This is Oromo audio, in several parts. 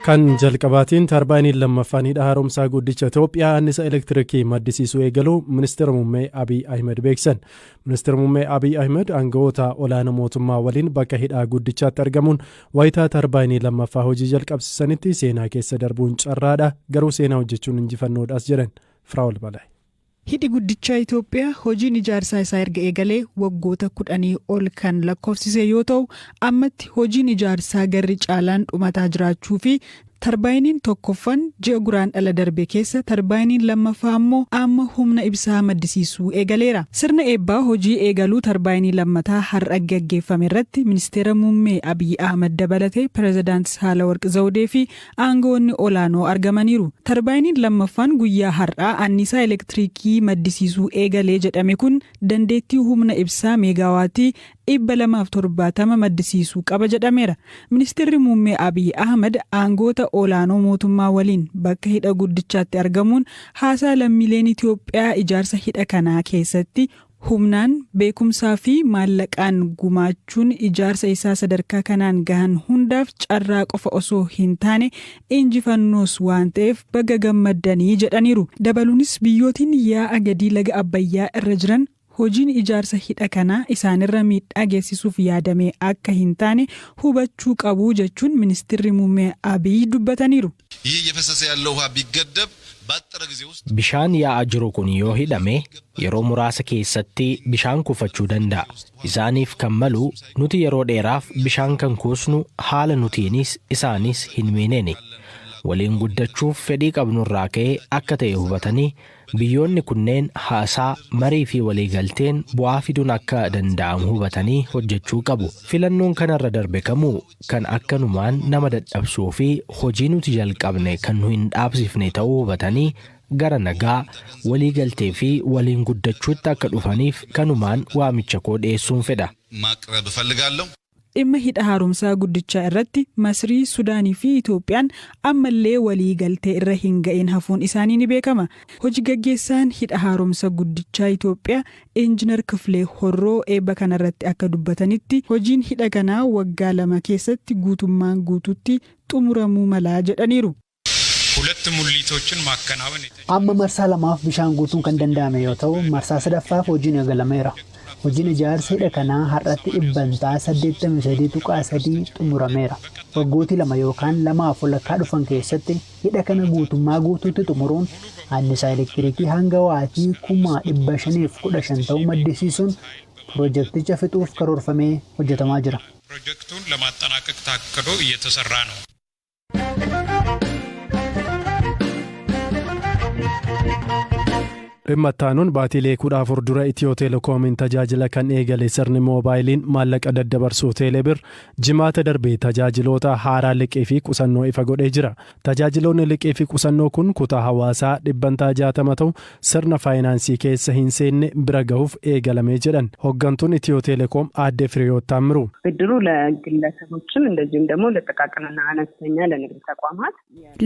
Kan jalqabaatiin tarbaayiniin lammaffaan hidha haaromsaa guddicha Itoophiyaa annisa elektirikii maddisiisuu eegaluu ministeera muummee Abiy Ahmed beeksisan. Ministeera muummee Abiy Ahmed aangawoota olaanoo mootummaa waliin bakka hidhaa guddichaatti argamuun wayitaa tarbaayinii lammaffaa hojii jalqabsiisanitti seenaa keessa darbuun carraadha, garuu seenaa hojjechuun injifannoodhas jedhan. Firaa'ol Balaayi. Hidhi Guddichaa Itoophiyaa hojiin ijaarsaa isaa erga eegalee waggoota 10 ol kan lakkoofsise yoo ta'u, ammatti hojiin ijaarsaa garri caalaan dhumataa jiraachuu fi Tarbaayiniin tokkoffan ji'a Guraandhala darbe keessa tarbaayiniin lammaffaa ammoo amma humna ibsaa maddisiisuu eegaleera. Sirna eebbaa hojii eegaluu tarbaayinii lammataa har'a gaggeeffame irratti Ministeera Muummee Abiy Ahmad dabalatee Pirezidaanti Sahaalawarq Zawudee fi aanga'oonni olaanoo argamaniiru. Tarbaayiniin lammaffaan guyyaa har'aa anniisaa elektiriikii maddisiisuu eegale jedhame kun dandeettii humna ibsaa meegaawaatii 270 maddisiisuu qaba jedhameera. Ministirri Muummee Abiy Ahmad aangoota olaanoo mootummaa waliin bakka hidha guddichaatti argamuun haasaa lammiileen Itoophiyaa ijaarsa hidha kanaa keessatti humnaan, beekumsaa fi maallaqaan gumaachuun ijaarsa isaa sadarkaa kanaan gahan hundaaf carraa qofa osoo hin taane injifannoos waan ta'eef baga gammaddanii jedhaniiru. Dabaluunis biyyootiin yaa'a gadii laga Abbayyaa irra jiran hojiin ijaarsa hidha kanaa isaanirra miidhaa geessisuuf yaadamee akka hin taane hubachuu qabu jechuun Ministirri Muummee Abiy dubbataniiru. ይህ እየፈሰሰ ያለው ውሃ ቢገደብ ባጠረ ጊዜ ውስጥ Bishaan yaa'aa jiru kun yoo hidhame yeroo muraasa keessatti bishaan kuufachuu danda'a. Isaaniif kan malu nuti yeroo dheeraaf bishaan kan kuusnu haala nutiinis isaanis hin miineeni. Waliin guddachuuf fedhii qabnurraa ka'ee akka ta'e hubatanii biyyoonni kunneen haasaa, marii fi waliigalteen bu'aa fiduun akka danda'amu hubatanii hojjechuu qabu. Filannoon kanarra darbe kamuu kan akkanumaan nama dadhabsuu fi hojii nuti jalqabne kan nu hin dhaabsifne ta'uu hubatanii gara nagaa, waliigaltee fi waliin guddachuutti akka dhufaniif kanumaan waamicha koo dhiyeessuun fedha. ማቅረብ እፈልጋለሁ። Dhimma hidha haaromsaa guddichaa irratti Masrii, Sudaanii fi Itoophiyaan ammallee walii galtee irra hin ga'in hafuun isaanii ni beekama. Hojii gaggeessaan hidha haaromsa guddichaa Itoophiyaa Injinar Kifilee Horroo eebba kanarratti akka dubbatanitti hojiin hidha kanaa waggaa 2 keessatti guutummaan guutuutti xumuramuu malaa jedhaniiru. ሁለት ሙሊቶችን ማከናወን Amma marsaa lamaaf bishaan guutuun kan danda'ame yoo ta'u, marsaa sadaffaaf hojiin eegalameera. Hojiin ijaarsa hidha kanaa har'atti dhibbantaa 83.3 xumurameera. Waggootii 2 yookaan lamaaf walakkaa dhufan keessatti hidha kana guutummaa guutuutti xumuruun annisaa elektiriikii hanga waatii 515,000 ta'u maddisiisuun pirojekticha fixuuf karoorfamee hojjetamaa jira. ፕሮጀክቱን ለማጠናቀቅ ታቅዶ እየተሰራ ነው። Dhimma itti aanuun baatiilee 14 dura Itiyoo Teelekoomiin tajaajila kan eegale sirni moobaayiliin maallaqa daddabarsuu Teelebir jimaata darbe tajaajiloota haaraa liqii fi qusannoo ifa godhee jira. Tajaajiloonni liqii fi qusannoo kun kutaa hawaasaa dhibbantaa 60 ta'u sirna faayinaansii keessa hin seenne bira gahuuf eegalame jedhan hoggantuun Itiyoo Teelekoom aadde Fireewoot Taammiruu. ብድሩ ለግለሰቦችም እንደዚሁም ደግሞ ለጥቃቅንና አነስተኛ ለንግድ ተቋማት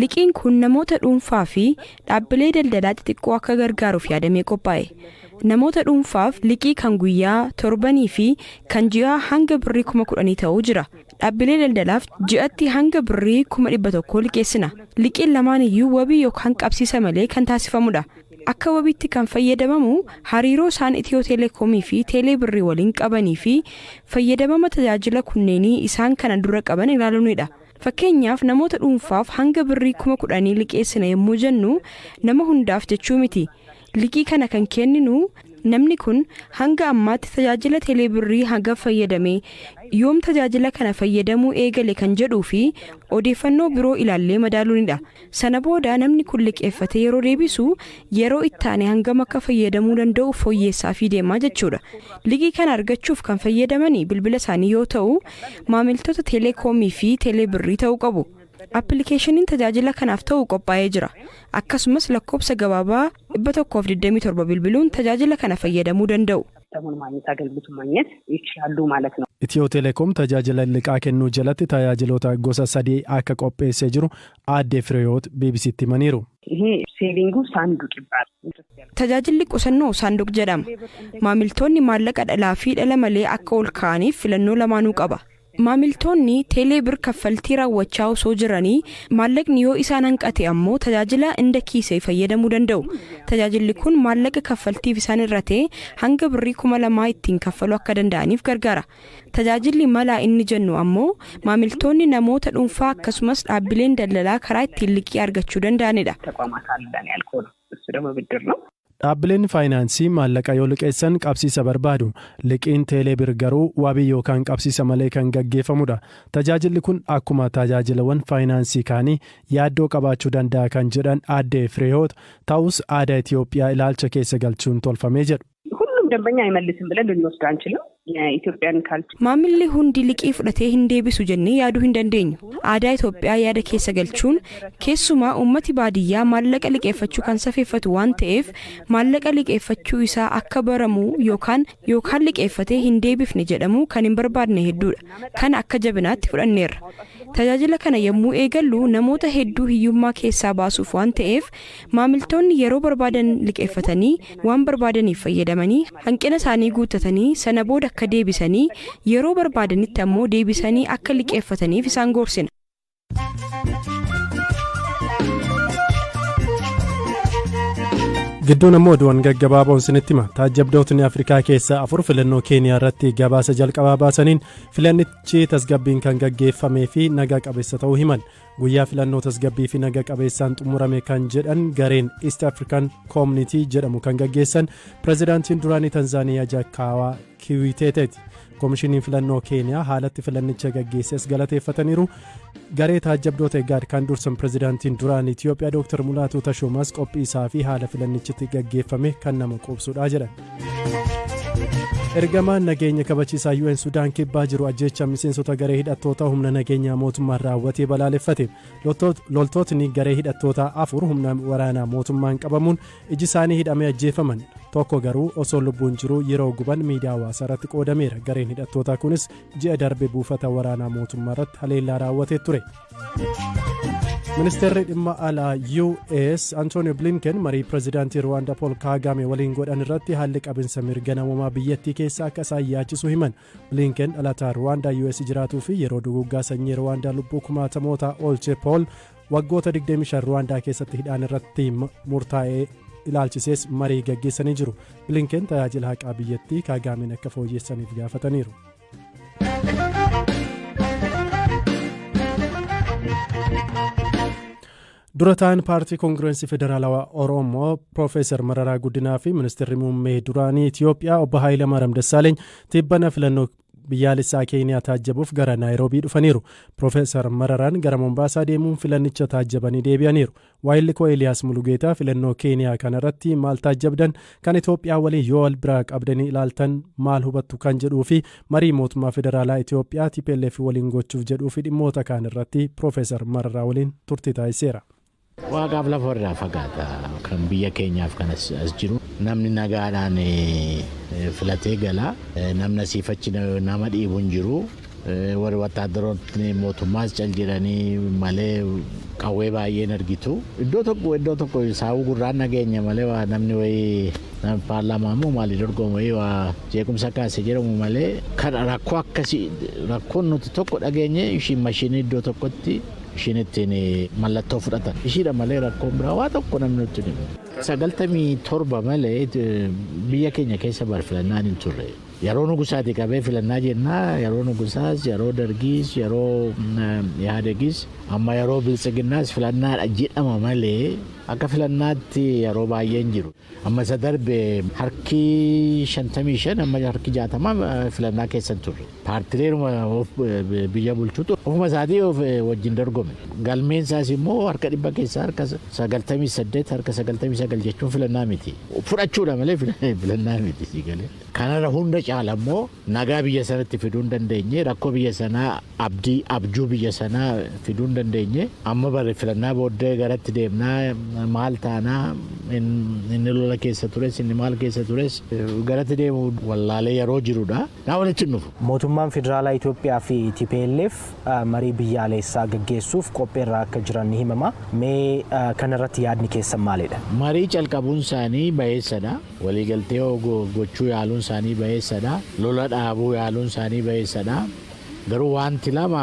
Liqiin kun namoota dhuunfaa fi dhaabbilee daldalaa xixiqqoo akka gargaaruuf yaadamee qophaa'e. Namoota dhuunfaaf liqii kan guyyaa, torbanii fi kan ji'aa hanga birrii 10,000 ta'uu jira. Dhaabbilee daldalaaf ji'atti hanga birrii 100,000 liqeessina. Liqiin lamaan iyyuu wabii yookaan qabsiisa malee kan taasifamudha. Akka wabiitti kan fayyadamamu hariiroo isaan Itiyoo Teelekoomii fi Teelee Birrii waliin qabanii fi fayyadamama tajaajila kunneenii isaan kana dura qaban ilaaluunidha. Fakkeenyaaf namoota dhuunfaaf hanga birrii 10,000 liqeessina yommuu jennu nama hundaaf jechuu miti. Liqii kana kan kenninu namni kun hanga ammaatti tajaajila Teelee Birrii hanga fayyadame, yoom tajaajila kana fayyadamuu eegale kan jedhuu fi odeeffannoo biroo ilaallee madaaluunidha. Sana booda namni kun liqeeffatee yeroo deebisu yeroo itti aane hangam akka fayyadamuu danda'u fooyyessaa fi deemaa jechuudha. Liqii kana argachuuf kan fayyadamanii bilbila isaanii yoo ta'u, maamiltoota Teelekoomii fi Teelee Birrii ta'uu qabu. Appilikeeshiniin tajaajila kanaaf ta'u qophaa'ee jira. Akkasumas lakkoofsa gabaabaa 127 bilbiluun tajaajila kana fayyadamuu danda'u. ሲስተሙን ማግኘት አገልግሎቱን ማግኘት ይችላሉ ማለት ነው። Itiyoo Teelekoom tajaajila liqaa kennuu jalatti tajaajiloota gosa sadii akka qopheessee jiru aadde Fireewoot BBCtti himaniiru. ይሄ ሴቪንጉ ሳንዱቅ ይባላል። Tajaajilli qusannoo saanduq jedhama. Maamiltoonni maallaqa dhalaa fi dhala malee akka ol kaa'aniif filannoo lamaanuu qaba. Maamiltoonni teelee bir kaffaltii raawwachaa osoo jiranii maallaqni yoo isaan hanqate ammoo tajaajila inda kiisee fayyadamuu danda'u. Tajaajilli kun maallaqa kaffaltiif isaan irratee hanga birrii 2000 ittiin kaffaluu akka danda'aniif gargaara. Tajaajilli malaa inni jennu ammoo maamiltoonni namoota dhuunfaa akkasumas dhaabbileen daldalaa karaa ittiin liqii argachuu danda'anidha. ተቋማት አለን ያልከው ነው። እሱ ደግሞ ብድር ነው። Dhaabbileen faayinaansii maallaqa yoo liqeessan qabsiisa barbaadu. Liqiin teelee bir garuu wabii yookaan qabsiisa malee kan gaggeeffamudha. Tajaajilli kun akkuma tajaajilawwan faayinaansii kaanii yaaddoo qabaachuu danda'a kan jedhan aadde Fireehoot, ta'us aadaa Itiyoophiyaa ilaalcha keessa galchuun tolfamee jedhu. ሁሉም ደንበኛ አይመልስም ብለን ልንወስድ አንችልም። የኢትዮጵያን ካልቸር Maamilli hundi liqii fudhatee hin deebisu jennee yaaduu hin dandeenyu. Aadaa Itoophiyaa yaada keessa galchuun, keessumaa uummati baadiyyaa maallaqa liqeeffachuu kan safeeffatu waan ta'eef, maallaqa liqeeffachuu isaa akka baramu yookaan liqeeffatee hin deebifne jedhamu kan hin barbaadne hedduudha. Kana akka jabinaatti fudhanneerra. Tajaajila kana yommuu eegallu namoota hedduu hiyyummaa keessaa baasuuf waan ta'eef, maamiltoonni yeroo barbaadan liqeeffatanii, waan barbaadaniif fayyadamanii, hanqina isaanii guuttatanii, sana booda akka deebisanii, yeroo barbaadanitti ammoo deebisanii akka liqeeffataniif isaan gorsina. Gidduun ammoo oduuwwan gaggabaaboon sinitti hima. Taajjabdootni Afrikaa keessaa afur filannoo Keeniyaa irratti gabaasa jalqabaa baasaniin filannichi tasgabbiin kan gaggeeffamee fi nagaa qabeessa ta'uu himan. Guyyaa filannoo tasgabbii fi nagaa qabeessaan xumurame kan jedhan gareen East African Community jedhamu kan gaggeessan pirezidaantiin duraanii Tanzaaniyaa Jakaawaa Kiwiteeteeti. Koomishiniin filannoo Keeniyaa haalatti filannicha gaggeesses galateeffataniiru. Garee taajjabdoota Igaad kan dursan pirezidaantiin duraanii Itiyoophiyaa Dr. Mulaatuu Tashoomaas qophii isaa fi haala filannichitti gaggeeffame kan nama quubsudha jedhan. Ergamaan nageenya kabachiisaa UN Sudaan Kibbaa jiru ajjeecha miseensota garee hidhattoota humna nageenyaa mootummaan raawwatee balaaleffate. Loltootni garee hidhattoota afur humna waraanaa mootummaan qabamuun iji isaanii hidhamee ajjeefaman. Tokko garuu osoo lubbuun jiru yeroo guban miidiyaa hawaasaa irratti qoodameera. Gareen hidhattootaa kunis ji'a darbe buufata waraanaa mootummaa irratti haleellaa raawwatee ture. Ministeerri dhimma alaa US Antonio Blinken marii pirezidaantii Ruwaandaa Paul Kaagame waliin godhan irratti haalli qabinsa mirga namoomaa biyyattii keessaa akka isaan yaachisu himan. Blinken dhalataa Ruwaandaa US jiraatuu fi yeroo duguggaa sanyii Ruwaandaa lubbuu kumaatamoota oolche Paul waggoota 25 Ruwaandaa keessatti hidhaan irratti murtaa'ee ilaalchisees marii gaggeessanii jiru. Blinken tajaajila haqaa biyyattii Kaagaameen akka fooyyessaniif gaafataniiru. Dura ta'an Paartii Koongirensii Federaalawaa Oromoo Piroofeesar Mararaa Guddinaa fi ministeerri muummee duraanii Itiyoophiyaa obbo Haayilamaariyaam Dassaaleeny tibbana filannoo biyyaalessaa Keeniyaa taajjabuuf gara Naayiroobii dhufaniiru. Piroofeesar Mararaan gara Mombaasaa deemuun filannicha taajjabanii deebi'aniiru. Waayilli koo Eeliyaas Mulugeetaa filannoo Keeniyaa kanarratti maal taajjabdan, kan Itoophiyaa waliin yoo wal biraa qabdanii ilaaltan maal hubattu kan jedhuu fi marii mootummaa federaalaa Itoophiyaa TPLF waliin gochuuf jedhuu fi dhimmoota kaan irratti Piroofeesar Mararaa waliin turtii taasiseera. Waaqaaf lafa irraa fagaata kan biyya keenyaaf kan as jiru. Namni nagaadhaan filatee gala. Namni asiifachi nama dhiibu hin jiru. Warri wattaadaroonni mootummaas cal jedhanii malee qawwee baay'een argitu. Iddoo tokko saawuu gurraan nageenya malee waa namni wayii paarlaamaa immoo maalii dorgomu wayii waa jeequmsa kaase jedhamu malee kan rakkoo akkasii rakkoon nuti tokko dhageenye ishiin mashiinii iddoo tokkotti ishiin ittiin mallattoo fudhatan ishiidha malee rakkoon biraa waa tokko namni nutti himu. 97 malee biyya keenya keessa bar filannaan hin turre. Yeroo nugusaati qabee filannaa jennaa, yeroo nugusaas, yeroo Dargiis, yeroo Yaadegis, amma yeroo Biltsiginnaas filannaadha jedhama malee akka filannaatti yeroo baay'een jiru. Amma isa darbe harki 55 amma harki 60 filannaa keessa hin turre. Paartileen biyya bulchuutu ofuma isaatii of wajjin dorgome. Galmeen isaas immoo harka 100 keessaa harka 98, harka 99 jechuun filannaa miti. Fudhachuudha malee filannaa miti. Kanarra hunda caala immoo nagaa biyya sanatti fiduu hin dandeenye, rakkoo biyya sanaa, abdii abjuu biyya sanaa fiduu hin dandeenye. Amma bare filannaa booddee garatti deemnaa, maal taanaa, inni lola keessa tures, inni maal keessa tures garatti deemu wallaalee yeroo jirudha. Naa walitti hin dhufu. Mootummaan Federaalaa Itoophiyaa fi TPLF marii biyyaalessaa gaggeessuuf qopheerra akka jiran ni himama. Mee kanarratti yaadni keessan maalidha? Marii calqabuun isaanii bayeessadha. Waliigaltee gochuu yaaluun isaanii bayeessadha. Lola dhaabuu yaaluun isaanii bayeessadha. Garuu wanti lama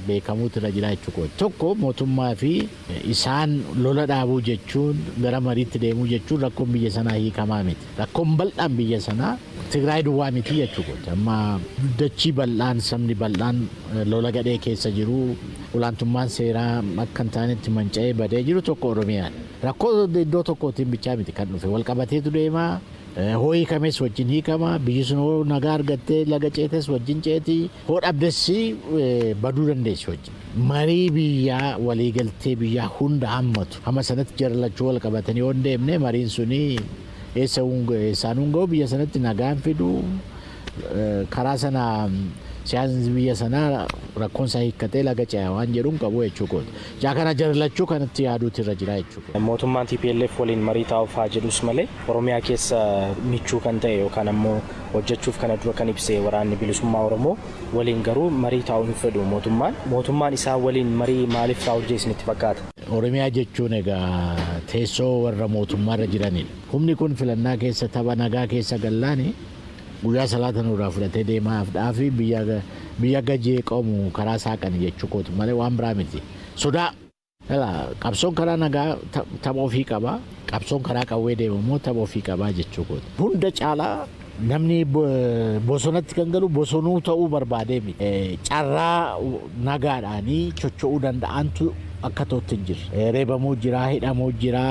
beekamuutu irra jira jechuudha. Tokko, mootummaa fi isaan lola dhaabuu jechuun, gara mariitti deemuu jechuun rakkoon biyya sanaa hiikamaa miti. Rakkoon bal'aan biyya sanaa Tigraay duwwaa miti jechuudha. Amma dachii bal'aan, sabni bal'aan lola gadhee keessa jiru, olaantummaan seeraa akka hin taanetti manca'ee badee jiru tokko Oromiyaadha. Rakkoo iddoo tokkootiin bichaa miti kan dhufe, wal qabateetu deema. Hoo hiikames wajjin hiikama. Biyyi sun hoo nagaa argattee laga ceetes wajjin ceeti. Hoo dhabdes baduu dandeessi wajjin. Marii biyyaa, waliigaltee biyyaa hunda hammatu. Hamma sanatti jara lachuu wal qabatanii yoo hin deemne, mariin suni eessa eessaan hin ga'u, biyya sanatti nagaan fidu. Karaa sana siyaasni biyya sanaa rakkoon isaa hiikkatee laga ce'a waan jedhuun qabu jechuu kooti. Jaa kana jara lachuu kanatti yaaduutu irra jira jechuudha. Mootummaan TPLF waliin marii taa'uuf haa jedhus malee, Oromiyaa keessa michuu kan ta'e yookaan ammoo hojjechuuf kana dura kan ibse Waraanni Bilisummaa Oromoo waliin garuu marii taa'uu hin fedhu mootummaan. Mootummaan isaa waliin marii maaliif taa'uu dide isinitti fakkaata? Oromiyaa jechuun egaa teessoo warra mootummaarra jiranidha. Humni kun filannaa keessa tapha nagaa keessa gallaani guyyaa salaata nurraa fudhatee deemaaf dhaafi biyya gajee qomu karaa saaqani jechuu kooti malee waan biraa miti. Sodaa qabsoon karaa nagaa tapha ofii qaba. Qabsoon karaa qawwee deemu immoo tapha ofii qabaa jechuu kooti. Hunda caalaa namni bosonatti kan galu bosonuu ta'uu barbaadee miti. Carraa nagaadhaanii socho'uu danda'antu akka ta'utti hin jirre. Reebamuu jira, hidhamuu jira.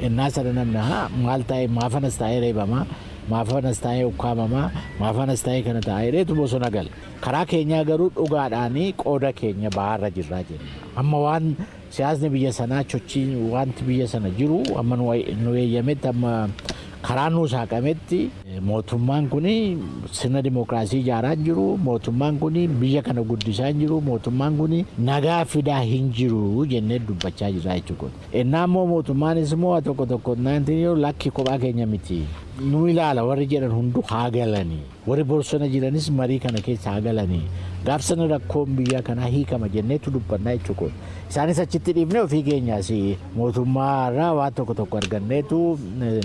Innaa sana namni haa maal ta'e, maafanas taa'ee reebamaa, maafanas taa'ee ukkaamamaa, maafanas taa'ee kana taa'ee dheetu bosona gala. Karaa keenyaa garuu dhugaadhaanii qooda keenya bahaarra jirraa jenna. Amma waan siyaasni biyya sanaa, sochiin wanti biyya sana jiru amma nu eeyyametti, amma karaa nu saaqametti, mootummaan kun sirna dimookiraasii ijaaraa hin jiru, mootummaan kun biyya kana guddisaa hin jiru, mootummaan kun nagaa fidaa hin jiru jennee dubbachaa jirra jechuudha. Innaa immoo mootummaanis immoo tokko tokko naantiin yeroo lakki kophaa keenya miti. Nu ilaala warri jedhan hundu haa galanii. Warri bosona jiranis marii kana keessa haa galanii. Gaafsana rakkoon biyya kanaa hiikama jenneetu dubbannaa jechuudha. Isaanis achitti dhiifnee ofii keenyaas mootummaa irraa waan tokko tokko arganneetu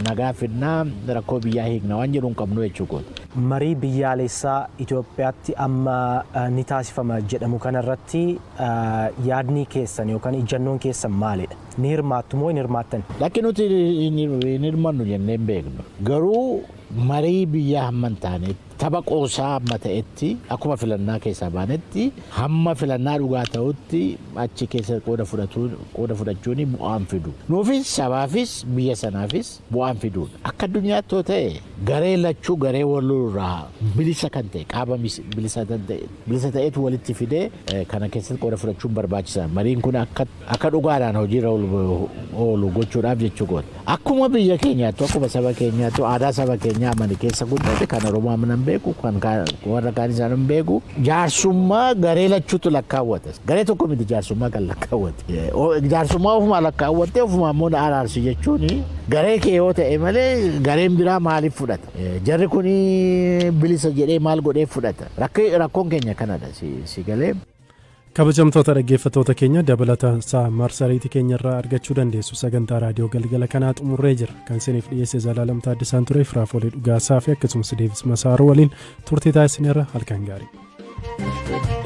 nagaa fidnaa, rakkoo biyyaa hiikna waan jedhu hin qabnu jechuudha. Marii biyyaalessaa Itoophiyaatti amma ni taasifama jedhamu kanarratti yaadni keessan yookaan ijjannoon keessan maalidha? Ni hirmaattu moo hin hirmaattan? Lakki, nuti hin hirmannu jennee hin beeknu. Garuu marii biyyaa hamma hin taanetti, tapha qoosaa hamma ta'etti, akkuma filannaa keessaa baanetti, hamma filannaa dhugaa ta'utti achi keessa qooda fudhachuun bu'aan fidu. Nuufis, sabaafis, biyya sanaafis bu'aan fiduudha. Akka addunyaatti yoo ta'e, garee lachuu garee walirraa bilisa kan ta'e, qaama bilisa ta'e bilisa ta'etu walitti fidee kana keessatti qooda fudhachuun barbaachisaa. Mariin kun akka dhugaadhaan hojiirra oolu gochuudhaaf jechuu goota. Akkuma biyya keenyaattu, akkuma saba keenyaattu, aadaa saba keenyaa amani keessa guddate, kan Oromoo amanan beeku, kan warra kaan isaan hin beeku. Jaarsummaa garee lachuutu lakkaawwata. Garee tokko miti jaarsummaa kan lakkaawwate. Jaarsummaa ofumaa lakkaawwattee ofumaa immoo na araarsi jechuun, garee kee yoo ta'e malee gareen biraa maaliif fudhata? Jarri kun bilisa jedhee maal godhee fudhata? Rakkoon keenya kanadha si galee. Kabajamtoota dhaggeeffattoota keenya, dabalataan isaa marsariitii keenya irraa argachuu dandeessu. Sagantaa raadiyoo galgala kanaa xumurree jira. Kan isiniif dhiyeesse Zalaalam Taaddasaan ture. Firaafolee Dhugaasaa fi akkasumas Deevis Masaaruu waliin turtii taasisneerra. Halkan gaarii.